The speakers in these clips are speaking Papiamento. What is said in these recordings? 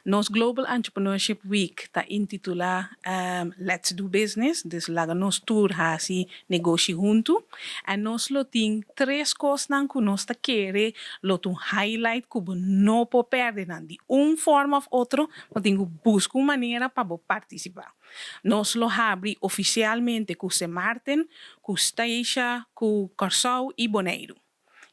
Nos Global Entrepreneurship Week ta intitulá Let's Do Business, dus laga nos tur hasi negoshi huntu. I nos lo tin tres kosnan ku nos ta kere lo ta un highlight ku bo no por pèrdè nan di un forma òf otro, bo tin ku buska un manera pa bo partisipá. Nos lo habri ofisialmente ku Sint Maarten, ku Statia, ku Kòrsou i Boneiru.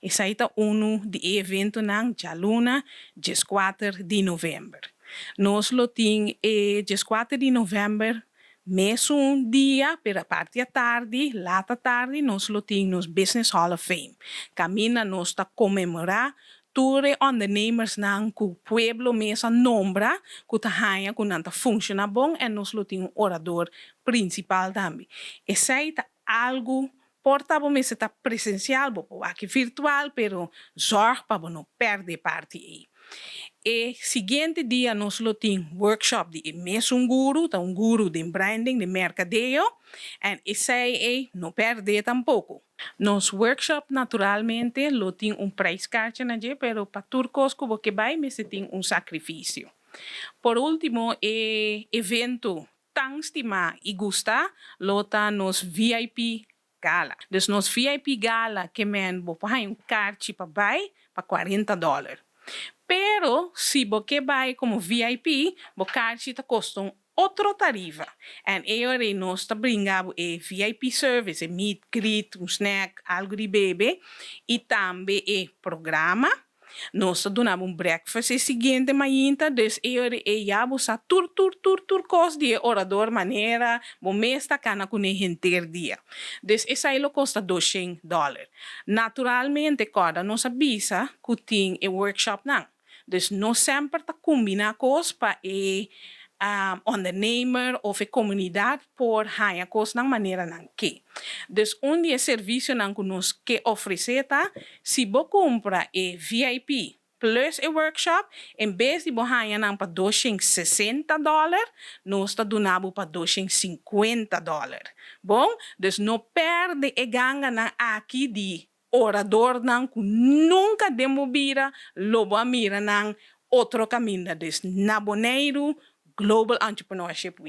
Esei ta un di e eventonan djaluna, 14 di novèmber. Nos lo tin e 14 di novèmber, mesun dia, pero parti atardi, lat atardi, nos lo tin nos Business Hall of Fame. Kaminda nos ta konmemorá tur e ondernemersnan ku pueblo mes a nombra, ku ta haña ku nan ta funshoná bon, i nos lo tin un orador prinsipal tambe. Esei ta algu por ta bo mester ta presensial, bo por aki virtual, pero zorg pa bo no pèrdè parti ei. E siguiente dia nos lo tin workshop di mesun guru, ta un guru di branding, di merkadeo, i esei no pèrdè tampoko. Nos workshop naturalmente lo tin un prijskaartje na dje, pero pa tur kos ku bo ke bai, mester tin un sakrifisio. Por último, e evento tan stimá i gustá, lo ta nos VIP gala. Dus nos VIP gala ke men bo por un karchi pa bai pa $40. Pero si bo ke bai komo VIP, bo karchi ta kosta un otro tarifa. I ei nos ta brinda e VIP service, e meet, greet, un snack, algu di bebe i tambe e programa. Nos ta duna un breakfast e siguiente mainta, dus e ya bo sa tur tur tur tur kos di orador manera, bo mes ta kana kuné henter dia. Dus esei lo kosta $200. Naturalmente, kòrda nos a bisa ku tin e workshop nan. Dus nos semper ta kombiná kos pa e ondernemer òf e komunidat por haña kos na manera nan ke. Dus un di e servisionan ku nos ke ofresé ta, si bo kumpra e VIP plus e workshop, en bes di bo haña nan pa $260, nos ta duna bo pa $250. Bon, dus no pèrdè e ganganan aki di oradornan ku nunka den bo bida lo bo a mira nan otro kaminda. Dus na Boneiru, Global Entrepreneurship Week.